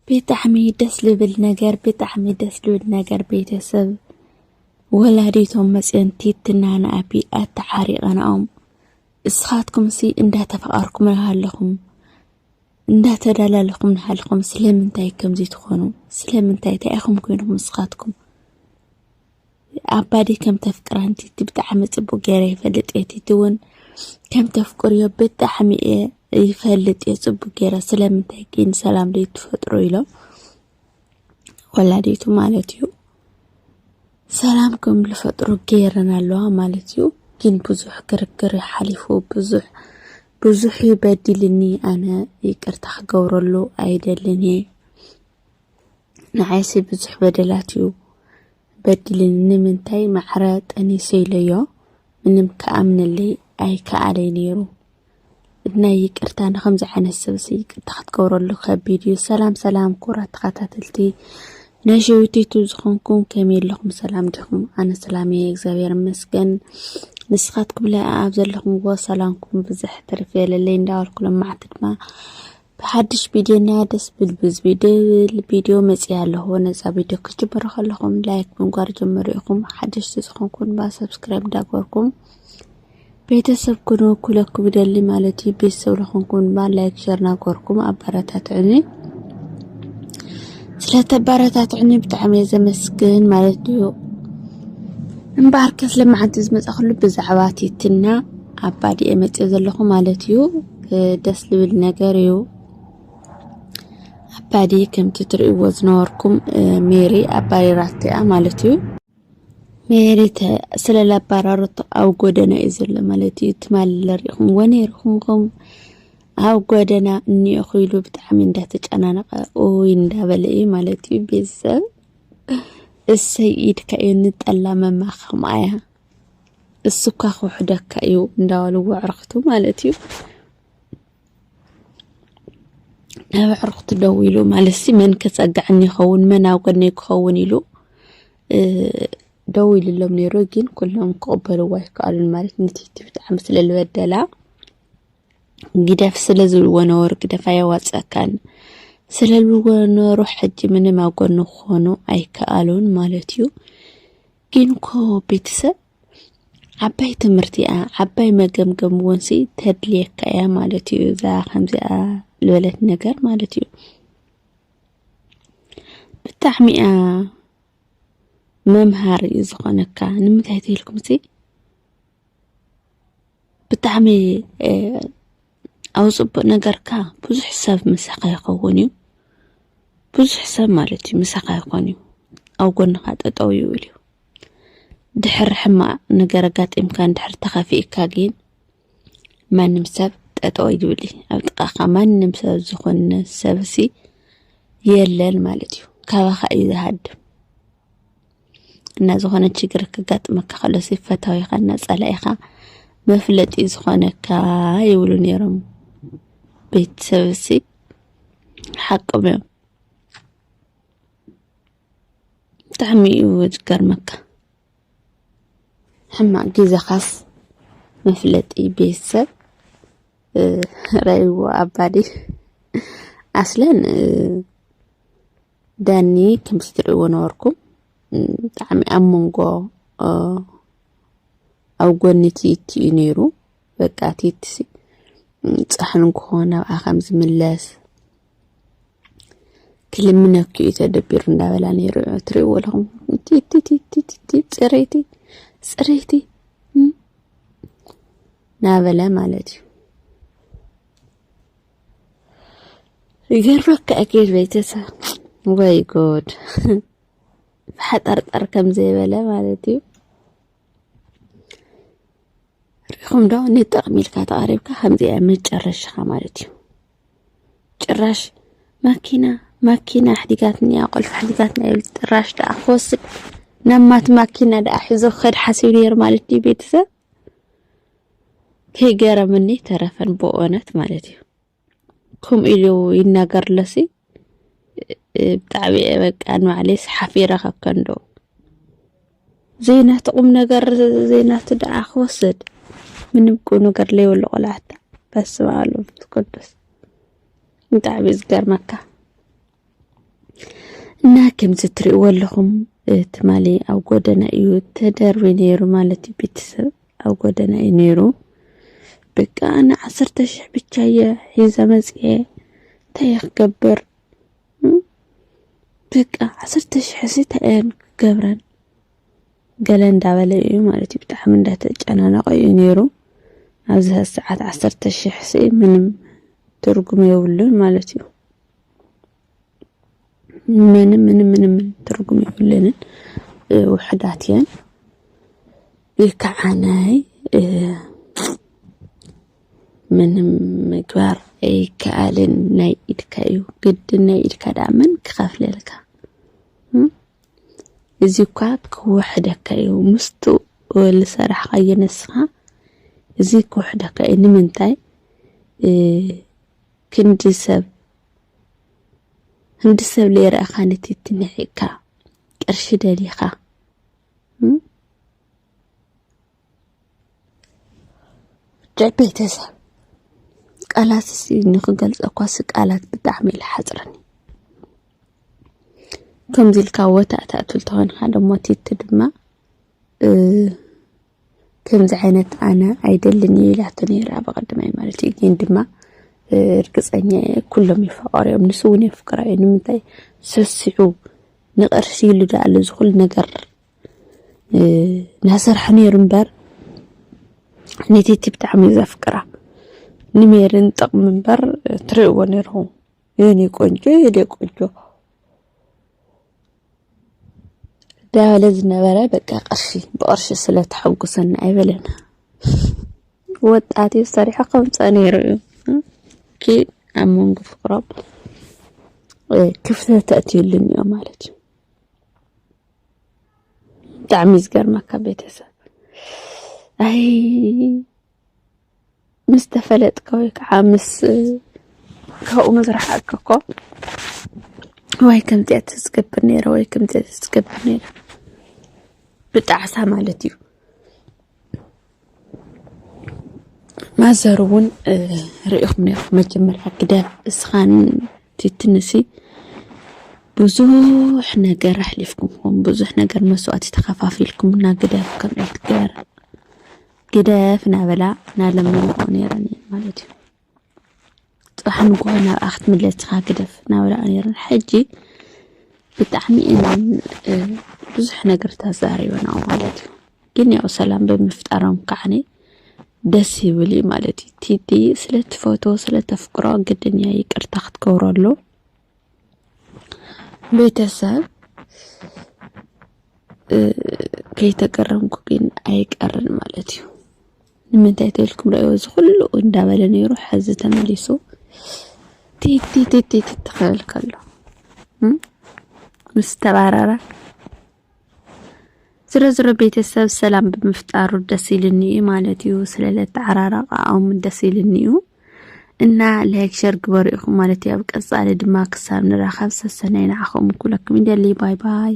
ብጣዕሚ ደስ ልብል ነገር፣ ብጣዕሚ ደስ ልብል ነገር ቤተሰብ። ወላዲቶም መፅየን ቲትና ንኣቢ ኣተሓሪቐናኦም። እስኻትኩም ሲ እንዳተፈቓርኩም ናሃለኹም፣ እንዳተዳላለኹም ናሃለኹም ስለምንታይ ከምዚ ትኾኑ? ስለምንታይ? እንታይ ኢኹም ኮይንኹም እስኻትኩም? ኣባዲ ከም ተፍቅራን ቲቲ ብጣዕሚ ጽቡቅ ገይረ ይፈልጥ እየ። ቲቲ እውን ከም ተፍቅርዮ ብጣዕሚ እየ ይፈልጥ እየ ጽቡቅ ገይረ። ስለምንታይ ግን ሰላም ዘይትፈጥሩ ኢሎም ወላዲቱ ማለት እዩ። ሰላም ከም ዝፈጥሩ ገይረን ኣለዋ ማለት እዩ። ግን ብዙሕ ክርክር ሓሊፉ፣ ብዙሕ፣ ብዙሕ ይበድልኒ። ኣነ ይቅርታ ክገብረሉ ኣይደልን እየ። ንዓይሲ ብዙሕ በደላት እዩ በዲልኒ። ንምንታይ ማዕረ ጠኒሰ ኢለዮ? ምንም ክኣምነለይ ኣይከኣለይ ነይሩ። ብናይ ይቅርታ ንኸምዚ ዓይነት ሰብሲ ይቅርታ ክትገብረሉ ከቢድ እዩ። ሰላም ሰላም ክቡራት ተኸታተልቲ ናይ ሸዊቲቱ ዝኾንኩም ከመይ ኣለኹም? ሰላም ዲኹም? ኣነ ሰላም እየ፣ እግዚኣብሔር ይመስገን። ንስኻትኩም ለ ኣብ ዘለኹምዎ ሰላምኩም ብዝሕ ትርፍ የለለይ እንዳበልኩ ሎማዕቲ ድማ ብሓድሽ ቪድዮና ደስ ብል ብዝብል ቪድዮ መፅያ ኣለኹ። ነዛ ቪድዮ ክትጅምሩ ከለኹም ላይክ ምግባር ጀምሩ ኢኹም። ሓደሽቲ ዝኾንኩም ድማ ሰብስክራይብ እንዳገበርኩም ቤተሰብ ኩኑ ክብለኩም ይደሊ ማለት እዩ። ቤተሰብ ለኾንኩም ድማ ላይክ ሸር እናገበርኩም ኣበረታትዑኒ። ስለተበረታትዑኒ ብጣዕሚ እየ ዘመስግን ማለት እዩ። እምበኣርከስ ለማዓንቲ ዝመፃኹሉ ብዛዕባ ቲትና ኣባዲ እየ መፅእ ዘለኹ ማለት እዩ። እ፣ ደስ ልብል ነገር እዩ። ኣባዲ ከምቲ ትርእይዎ ዝነበርኩም፣ እ፣ ሜሪ ኣባሪራቶ እያ ማለት እዩ። ሜሪ ተ-፣ ስለ ላባራረቶ ኣብ ጎደና እዩ ዘሎ ማለት እዩ። ትማሊ ለሪእኹምዎ ነይርኹምኹም። ኣብ ጎደና እኒኦኹ ኢሉ ብጣዕሚ እንዳተጨናነቐ ኡይ እንዳበለ እዩ ማለት እዩ። ቤተሰብ እሰይ ኢድካ እዩ ንጠላመማ ከምኣ እያ። እሱ እኳ ክውሕደካ እዩ እንዳበልዎ ኣዕርኽቱ ማለት እዩ። ናብ ኣዕርኽቱ ደው ኢሉ ማለት ሲ መን ከጸግዐኒ ይኸውን፣ መን ኣብ ጎነይ ክኸውን ኢሉ፣ እ፣ ደው ኢሉሎም ነይሩ። ግን ኩሎም ክቕበልዎ ኣይከኣሉን ማለት ንቲቲ ብጣዕሚ ስለ ዝበደላ ግደፍ ስለ ዝብልዎ ነበሩ፣ ግደፍ ኣየዋፅኣካን ስለ ዝብልዎ ነበሩ፣ ሕጂ ምንም ኣብ ጎኑ ክኾኑ ኣይከኣሉን ማለት እዩ። ግን እኮ ቤተሰብ ዓባይ ትምህርቲ እያ፣ ዓባይ መገምገም እውን ሲ ተድልየካ እያ ማለት እዩ። እዛ ከምዚኣ ዝበለት ነገር ማለት እዩ። ብጣዕሚ እያ መምሃሪ እዩ ዝኾነካ። ንምንታይ ተይልኩም ሲ ብጣዕሚ፣ እ፣ ኣብ ጽቡቕ ነገርካ ብዙሕ ሰብ ምሳኻ ይኸውን እዩ። ብዙሕ ሰብ ማለት እዩ ምሳኻ ይኾን እዩ። ኣብ ጎንኻ ጠጠው ይብል እዩ። ድሕር ሕማቕ ነገር ኣጋጢምካ፣ እንድሕር ተኸፊእካ ግን ማንም ሰብ ጠጠው ይብል እዩ። ኣብ ጥቓኻ ማንም ሰብ ዝኾነ ሰብሲ የለን ማለት እዩ። ካባኻ እዩ ዝሃድም። እና ዝኾነ ችግር ክጋጥመካ ከሎ ሲ ፈታዊኻ እና ጸላኢኻ መፍለጢ ዝኾነካ ይብሉ ነይሮም ቤተሰብ ሲ ሓቆም እዮም። ብጣዕሚ እዩ ዝገርመካ። ሕማቕ ግዜኻስ መፍለጢ ቤተሰብ፣ እ፣ ረእይዎ ኣባዲ ኣስለን፣ እ፣ ዳኒ ከምዚ ትርእይዎ ነበርኩም። እ፣ ብጣዕሚ ኣብ መንጎ፣ እ፣ ኣብ ጎኒ ቲቲ እዩ ነይሩ። በቃ ቲቲ ሲ፣ እ፣ ጻሕሉ እንክኾን ናብኣ ከም ዝምለስ ክልምነኪ እዩ ተደቢሩ እንዳበላ ነይሩ። ትርእይዎ ኣለኹም። ቲቲ፣ ቲቲ፣ ቲቲ፣ ጽረይቲ፣ ጽረይቲ፣ እ፣ ናበለ ማለት እዩ። ይገርመካ እኪ ቤተሰብ፣ ወይ ጉድ። ፈሓጠርጠር ከም ዘይበለ ማለት እዩ። ርኢኹም ዶ? ንጥቕሚ ኢልካ ተቐሪብካ ከምዚኣ መጨረሻኻ ማለት እዩ። ጭራሽ ማኪና፣ ማኪና ኣሕዲጋትኒ እያ፣ ቁልፊ ኣሕዲጋትና ይብል። ጭራሽ ደኣ ክወስድ ናብ ማቲ ማኪና ደኣ ሒዞ ክኸድ ሓሲቡ ነይሩ ማለት ድዩ ቤተሰብ? ከይገረመኒ ተረፈን ብእውነት ማለት እዩ። ከምኡ ኢሉ ይናገር ኣለሲ፣ እ፣ ብጣዕሚ እየ በቃ ንባዕለይስ ሓፊረ ካብ ከንዶ። ዘይናቱ ቁም ነገር፣ ዘይናቱ ደኣ ክወስድ ምንም ቁም ነገር ለይብሉ ቆልዓታ። በስመ ኣብ ወመንፈስ ቅዱስ። ብጣዕሚ እዩ ዝገርመካ። እና ከምዚ ትርእይዎ ኣለኹም ትማሊ ኣብ ጎደና እዩ ተደርቢ ነይሩ ማለት እዩ። ቤተሰብ ኣብ ጎደና እዩ ነይሩ። በቃ ኣነ ዓሰርተ ሽሕ ብቻ እየ ሒዘ መፅየ እንታይ ክገብር በቃ ዓሰርተ ሽሕ ሲ እንታይ እየን ክገብረን ገለ እንዳበለ እዩ ማለት እዩ። ብጣዕሚ እንዳተጨናነቀ እዩ ነይሩ። ኣብዚ ሰዓት ዓሰርተ ሽሕ ሲ ምንም ትርጉም የብሉን ማለት እዩ። ምንም ምንም ምንም ትርጉም የብለንን። ውሕዳት እየን። ይከዓናይ ምንም ምግባር ኣይከኣልን። ናይ ኢድካ እዩ ግድን። ናይ ኢድካ ደኣ መን ክኸፍለልካ? እዚ እኳ ክውሕደካ እዩ። ምስቱ ልሰራሕኻዮ ነስኻ እዚ ክውሕደካ እዩ። ንምንታይ ክንዲ ሰብ ክንዲ ሰብ ለይረኣኻ ነቲ ትንሒቅካ ቅርሺ ደሊኻ ደ ቤተሰብ ቃላት ሲ ንክገልፀ እኳ ሲ ቃላት ብጣዕሚ ኢለ ሓፅረኒ። ከምዚ ኢልካ ወታእታእቱ እንተኾንካ ደሞ ቲቲ ድማ ከምዚ ዓይነት ኣነ ኣይደልን እየ ኢላቶ ነይራ ብቐዳማይ ማለት እዩ። ግን ድማ ርግፀኛ እየ ኩሎም ይፋቐሩ እዮም። ንሱ እውን የፍቅራ እዩ። ንምንታይ ሰሲዑ ንቕርሺ ኢሉ ዶ ኣሎ እዚ ኩሉ ነገር ናሰርሐ ነይሩ እምበር ንቲቲ ብጣዕሚ እዩ ዘፍቅራ። ንሜርን ጥቕሚ እምበር ትርእይዎ ነይርኹም። የኔ ቆንጆ የኔ ቆንጆ እንዳበለ ዝነበረ በቃ ቅርሺ ብቅርሺ ስለተሐጉሰና ኣይበለን። ወጣት እዩ ሰሪሑ ከምፀ ነይሩ እዩ። ኪ ኣብ መንጎ ፍቅሮም ክፍተት ተእትዩልን እዩ ማለት እዩ። ብጣዕሚ ዝገርመካ ቤተሰብ ኣይ ምስ ተፈለጥካ ወይ ከዓ ምስ ካብኡ ምስ ረሓቅካ እኮ ወይ ከምዚኣ ትዝገብር ነይረ ወይ ከምዚኣ ትዝገብር ነይረ ብጣዕሳ ማለት እዩ። ማዘር እውን ርኢኹም ነይኹም መጀመርያ ግደፍ እስኻን ቲትንሲ ብዙሕ ነገር ኣሕሊፍኩም ኹም ብዙሕ ነገር መስዋእቲ ተኸፋፊልኩም እና ግደፍ ከምኡ ትገር ግደፍ ናበላ ናለምንኦ ነይረን እየን ማለት እዩ። ፅባሕ ንጎሆ ናብኣ ክትምለስ ኢኻ ግደፍ ናበላ ነይረን። ሕጂ ብጣዕሚ እየን ብዙሕ ነገር ተዛሪበናኦ ማለት እዩ። ግን ያው ሰላም ብምፍጣሮም ከዓኒ ደስ ይብል እዩ ማለት እዩ። ቲቲ ስለትፈትዎ ስለተፍቅሮ ግድን እያ ይቅርታ ክትገብረሉ። ቤተሰብ ከይተገረምኩ ግን ኣይቀርን ማለት እዩ። ንምንታይ ተልኩም ረእዮ እዚ ኩሉ እንዳበለ ነይሩ ሕዚ ተመሊሱ ቲቲ ቲቲ ቲቲ ክብል ከሎ ምስ ተባረረ ዝሮ ዝሮ ቤተሰብ ሰላም ብምፍጣሩ ደስ ኢልኒ እዩ ማለት እዩ። ስለለተዓራረቃኦም ደስ ኢልኒ እዩ እና ላይክ ሸር ግበሩ ኢኹም ማለት እዩ። ኣብ ቀጻሊ ድማ ክሳብ ንራኸብ ሰሰናይ ንዓኹም ኩለኩም ይደሊ። ባይ ባይ።